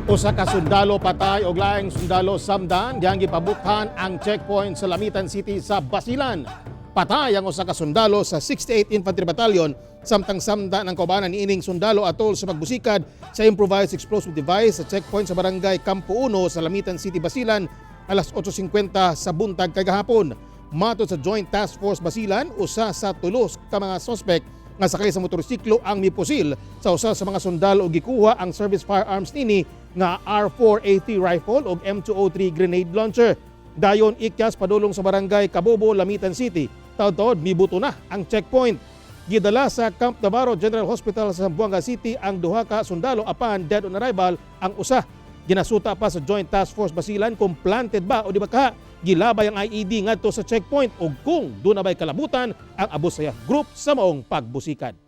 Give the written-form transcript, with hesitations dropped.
Usa ka sundalo patay og laing sundalo samdan dihang gipabuthan ang checkpoint sa Lamitan City sa Basilan. Patay ang usa ka sundalo sa 68 Infantry Battalion samtang samdan ang kaubanan niining sundalo atol sa pagbusikad sa improvised explosive device sa checkpoint sa Barangay Campo 1 sa Lamitan City, Basilan alas 8:50 sa buntag kagahapon. Matod sa Joint Task Force Basilan, usa sa tulo ka mga suspect nga sakay sa motorsiklo ang mipusil sa usa sa mga sundalo ug gikuha ang service firearms nini nga R4A3 rifle ug M203 grenade launcher. Dayon ikyas padulong sa Barangay Kabobo, Lamitan City. Taod-taod mibuto na ang checkpoint. Gidala sa Camp Navarro General Hospital sa Zamboanga City ang duha ka sundalo apan dead on arrival ang usa. Ginasuta pa sa Joint Task Force Basilan kung planted ba o di ba ka gilabay ang IED ngadto sa checkpoint o kung duna ba'y kalabutan ang Abu Sayyaf Group sa maong pagbusikad.